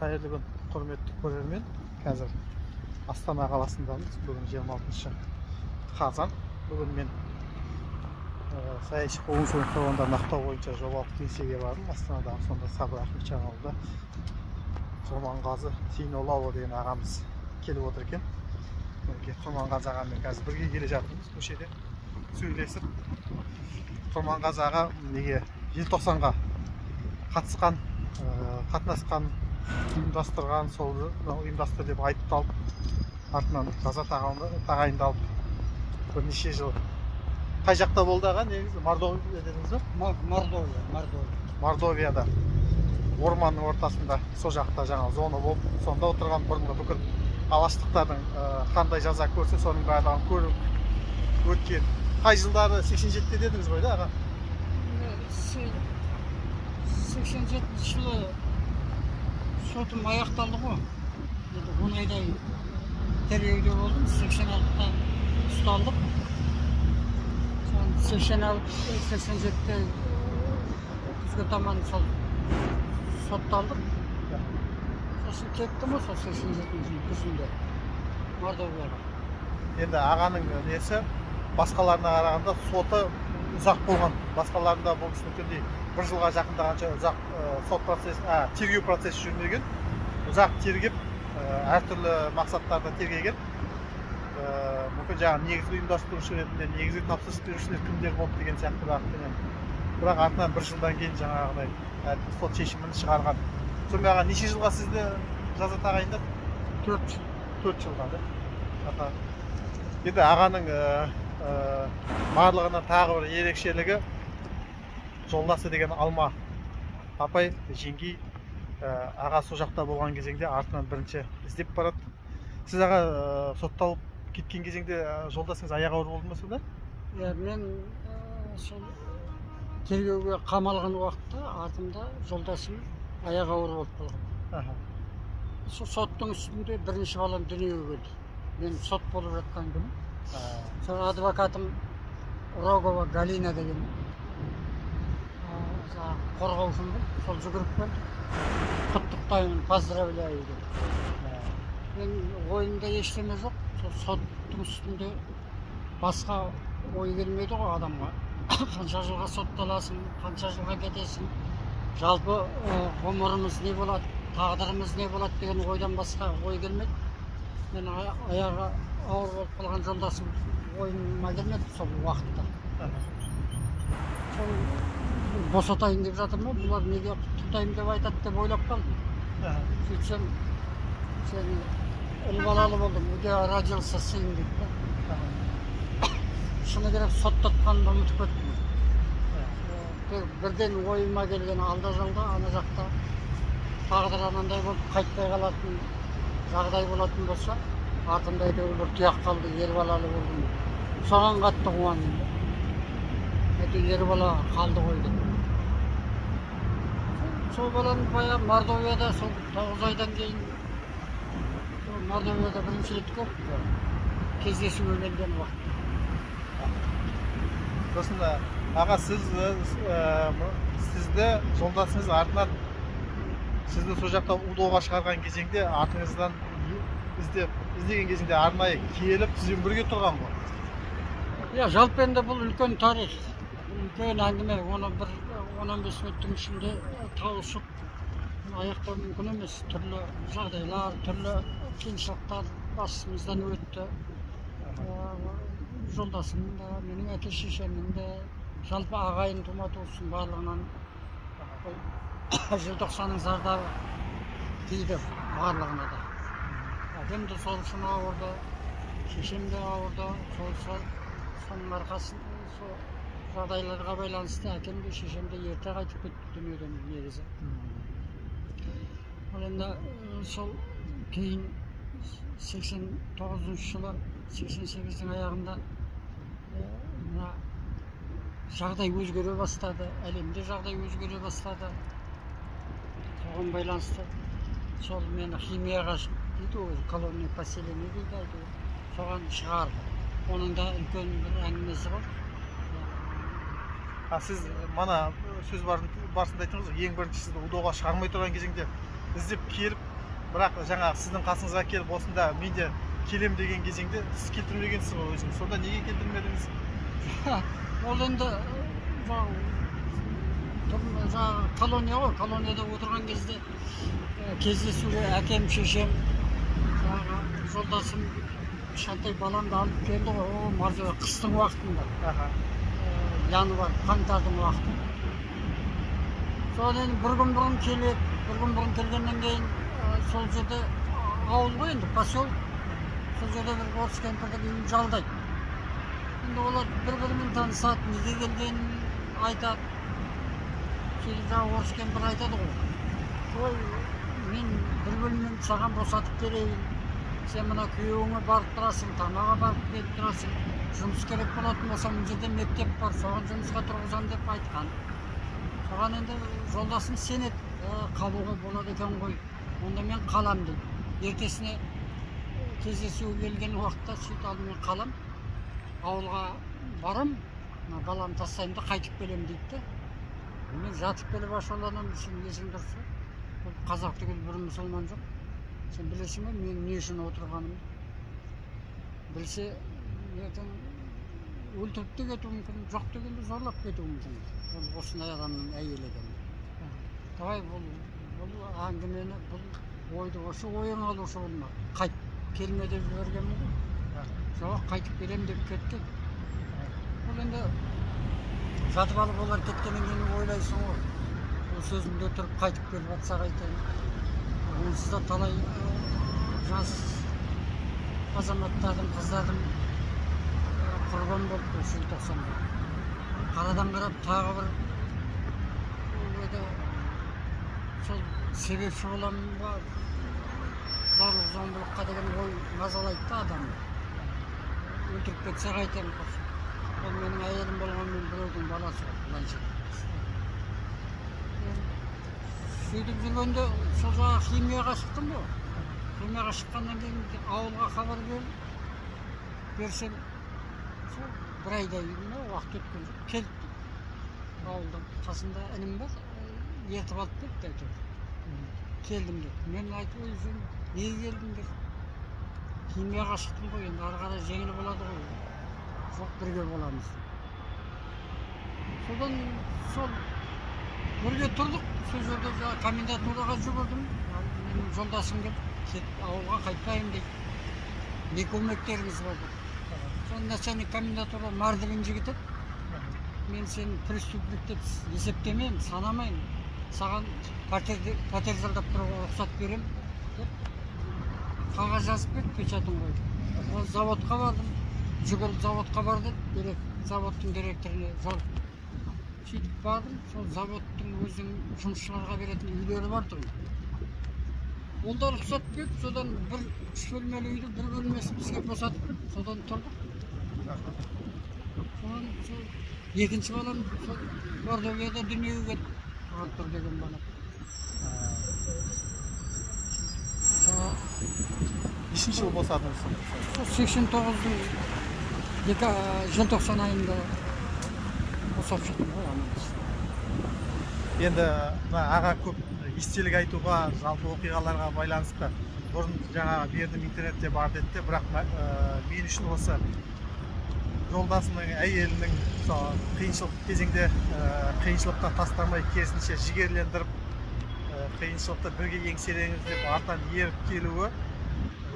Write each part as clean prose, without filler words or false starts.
Қайырлы күн, құрметті көрермен. Қазір Астана қаласындамыз. Бүгін 26 қазан. Бүгін мен саяси қуғын-сүргін құрбандарын ақтау бойынша жобалық кеңсеге бардым. Астанадағы сонда Сабыр Ахметжанұлында Құрманғазы Зейноллаұлы деген ағамыз келіп отыр екен. Құрманғазы ағамен қазір бірге келе жатырмыз көшеде сөйлесіп. Құрманғазы аға неге желтоқсанға қатысқан, қатынасқан, ұйымдастырған, сол ұйымдастыр деп айыпталып, артынан жаза тағайындалып, бірнеше жыл қай жақта болды аға негізі? Мордовия дедіңіз ба? Мордовия, Мордовия. Мордовияда орманның ортасында, сол жақта жаңа зона болып, сонда отырған бұрынғы бүкіл алаштықтардың қандай жаза көрсе, соның барлығын көріп өткен. Қай жылдары? 87-те дедіңіз ғой да, аға? 87 жылы сотым аяқталды ғой. Енді 10 айдай тергеуде болдым. 86-та ұсталдық. 86-87-те күзге таман сол сотталдық. Сосын кеттім ғой сол 87 жылы күзінде Мордовияға. Енді ағаның несі басқаларына қарағанда соты ұзақ болған. Басқаларында бұл кісі мүмкіндей бір жылға жақындағанша ұзақ сот процесі, тергеу процесі жүрмеген. Ұзақ тергеп, әртүрлі мақсаттарда тергеген. Мүмкін жаңағы негізгі ұйымдастырушы ретінде, негізгі тапсырыс берушілер кімдер болды деген сияқты бағытпенен. Бірақ артынан бір жылдан кейін жаңағыдай сот шешімін шығарған. Сонымен аға, неше жылға сізді жаза тағайындады? 4 жыл. 4 жылға, да? Аха. Енді ағаның барлығынан тағы бір ерекшелігі жолдасы деген Алма апай, жеңгей, аға сол жақта болған кезеңде артынан бірінші іздеп барады. Сіз аға сотталып кеткен кезеңде жолдасыңыз аяғы ауыр болды ма сонда? Иә, мен сол тергеуге қамалған уақытта артымда жолдасым аяғы ауыр болып қалған. Сол соттың үстінде бірінші балам дүниеге келді. Мен сот болып жатқан күні. Сол адвокатым Рогова Галина деген қорғаушым болды. Сол жүгіріп келді. Құттықтаймын, поздравляю деп. Мен ойымда ештеме жоқ. Сол соттың үстінде басқа ой келмейді ғой адамға. Қанша жылға сотталасың, қанша жылға кетесің, жалпы ғұмырымыз не болады, тағдырымыз не болады деген ойдан басқа ой келмеді. Мен аяғы ауыр болып қалған жолдасым ойыма келмеді сол уақытта. Сол босатайын деп жатыр ма, бұлар неге құттықтаймын деп айтады деп ойлап қалдым. Сөйтсем, сен ұл балалы болдың, у тебя родился сын дейді да. Шыны керек, соттатқанымды ұмытып кеттім. Бірден ойыма келген алда-жалда ана жақта тағдыр анандай болып қайтпай қалатын жағдай болатын болса, артымда әйтеуір бір тұяқ қалды, ер балалы болдым. Соған қатты қуандым. Әйтеуір ер бала қалды ғой деп. Сол баланы баяғы Мордовияда сол 9 айдан кейін Мордовияда бірінші рет көрдік, кездесуге келген уақытта. Сосын аға, сізді жолдасыңыз артынан сізді сол жақта УДО-ға шығарған кезеңде артыңыздан іздеген кезеңде арнайы келіп сізбен бірге тұрған ғой. Иә, жалпы енді бұл үлкен тарих, үлкен әңгіме. Оны бір 10-15 минуттың ішінде тауысып аяқтау мүмкін емес. Түрлі жағдайлар, түрлі қиыншылықтар басымыздан өтті. Жолдасымның да, менің әке шешемнің де, жалпы ағайын тума туыстың барлығынан бұл желтоқсанның зардабы тиді барлығына да. Әкем де сол үшін ауырды, шешем де ауырды. Соның арқасында сол жағдайларға байланысты әкем де шешем де ерте қайтып кетті дүниеден негізі. Ал енді сол кейін 89 жылы, 88-дің аяғында мына жағдай өзгере бастады, әлемде жағдай өзгере бастады. Соған байланысты сол мені химияға дейді ғой, колония поселение дейді әйтеуір, соған шығарды. Оның да үлкен бір әңгімесі бар. Сіз мана сөз барысында айттыңыз ғой, ең бірінші сізді УДО-ға шығармай тұрған кезеңде іздеп келіп Бірақ жаңағы сіздің қасыңызға келіп осында мен де келем деген кезеңде сіз келтірмегенсіз ғой өзіңіз. Сонда неге келтірмедіңіз? Ол енді жаңағы колония ғой, колонияда отырған кезде кездесуге әкем, шешем, жаңағы жолдасым, кішкентай баламды алып келді ғой. О, Мордовия қыстың уақытында. Январь, қаңтардың уақыты. Содан енді бір күн бұрын келеді, бір күн бұрын келгеннен кейін сол жерде ауыл ғой енді, поселок. Сол жерде бір орыс кемпірдің үйін жалдайды. Енді олар бір-бірімен танысады, неге келгенін айтады. Сөйтіп жаңағы орыс кемпір айтады ғой: ой, мен бір бөлмемді саған босатып берейін, сен мына күйеуіңе барып тұрасың, тамаға барып келіп тұрасың, жұмыс керек болатын болса мына жерде мектеп бар, соған жұмысқа тұрғызамын деп айтқан. Соған енді жолдасым сенеді, қалуға болады екен ғой, онда мен қалам дейді. Ертесіне кездесуге келген уақытта сөйтіп ал мен қалам, ауылға барам, мына баламды тастаймын да қайтып келемін дейді де. Мен жатып келіп ашуланамын, сен есің дұрыс па? Бұл қазақ түгіл бір мұсылман жоқ. Сен білесің бе мен не үшін отырғанымды? Білсе ертең өлтіріп те кетуі мүмкін, жоқ дегенде зорлап кетуі мүмкін. Ол осындай адамның әйелі екен. Давай бұл әңгімені, бұл ойды осы ойыңа алушы болма. Қайт келме деп жібергенмін ғой. Жоқ, қайтып келемін деп кетті. Бұл енді жатып алып олар кеткеннен кейін ойлайсың ғой. Ол сөзімде тұрып қайтып келіп жатса қайтайын. Онсыз да талай жас азаматтардың, қыздардың құрбан болып осы желтоқсанда. Қарадан қарап тағы бір сол себепші боламын ба, зорлық зомбылыққа деген ой мазалайды да адамды. Өлтіріп кетсе қайтемін. Ол менің әйелім болғанмен біреудің баласы ғой, былайша. Сөйтіп жүргенде сол жаңағы химияға шықтым ғой. Химияға шыққаннан кейін ауылға хабар берсем, сол бір айдай уақыт өткен жоқ, келді ауылдан. Қасымда інім бар, ертіп алып кетті әйтеуір. Келдім деп. Мен айтып ой, сен неге келдің деп. Химияға шықтым ғой, енді ары қарай жеңіл болады ғой. Жоқ, бірге боламыз деп. Содан сол бірге тұрдық. Сол жерде комендатураға жүгірдім. Менің жолдасым келіп, ауылға қайтпаймын дейді. Не көмектеріңіз бар деп. Сол начальник комендатура Мардыбин жігіті, мен сені преступник деп есептемеймін, санамаймын. Саған пәтер жалдап тұруға рұқсат беремін деп қағаз жазып берді, печатын қойды. Ол заводқа бардым, жүгіріп заводқа бар деді, заводтың директорына жолып. Сөйтіп бардым, сол заводтың өзінің жұмысшыларға беретін үйлері бар тұғын. Ол да рұқсат берді, содан бір үш бөлмелі үйді бір бөлмесін бізге босатып берді, содан тұрдық. Содан сол екінші балам сол Мордовияда дүниеге келді, Артур деген бала. Нешінші жыл босадыңыз? 89-дың желтоқсан айында босап шықтым ғой аман. Енді мына аға көп естелік айтуға, жалпы оқиғаларға байланысты бұрын жаңағы бердім интернетте бар деді де, бірақ мен үшін осы жолдасының, әйелінің қиыншылық кезеңде қиыншылықта тастамай, керісінше жігерлендіріп, қиыншылықты бірге еңсереміз деп артынан еріп келуі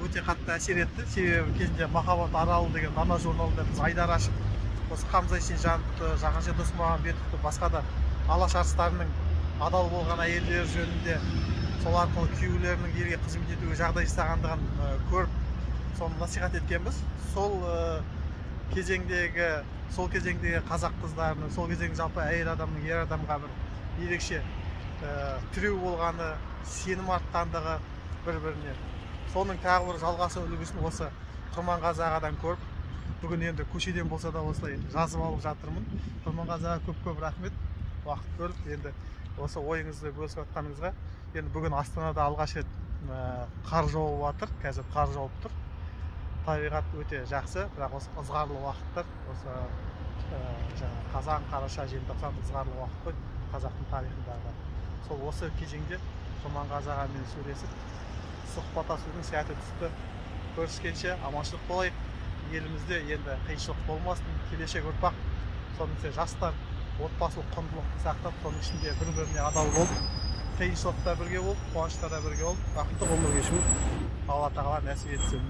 өте қатты әсер етті. Себебі кезінде Махаббат аралы деген Дана журналында біз айдар ашып, осы Қамза Есенжановты, Жағанша Досмағамбетовті, басқа да алаш арыстарының адал болған әйелдері жөнінде, сол арқылы күйеулерінің елге қызмет етуге жағдай жасағандығын көріп, соны насихат еткенбіз. Сол кезеңдегі, сол кезеңдегі қазақ қыздарының, сол кезеңдегі жалпы әйел адамның ер адамға бір ерекше тіреу болғаны, сенім артқандығы бір-біріне. Соның тағы бір жалғасы үлгісін осы Құрманғазы ағадан көріп, бүгін енді көшеден болса да осылай жазып алып жатырмын. Құрманғазы аға, көп-көп рахмет уақыт бөліп, енді осы ойыңызды бөлісіп жатқаныңызға. Енді бүгін Астанада алғаш рет қар жауып жатыр, қазір қар жауып тұр. Табиғат өте жақсы, бірақ осы ызғарлы уақыттар, осы жаңа қазан, қараша, желтоқсан ызғарлы уақыт қой қазақтың тарихындағы. Сол осы кезеңде Құрманғазы ағамен сөйлесіп, Сұхбаттасудың сәті түсті. Көріскенше аманшылық болайық. Елімізде енді қиыншылық болмасын. Келешек ұрпақ, соның ішінде жастар отбасылық құндылықты сақтап, соның ішінде бір біріне адал болып, қиыншылықта бірге болып, қуанышта да бірге болып, бақытты ғұмыр кешу Алла Тағала нәсіп етсін.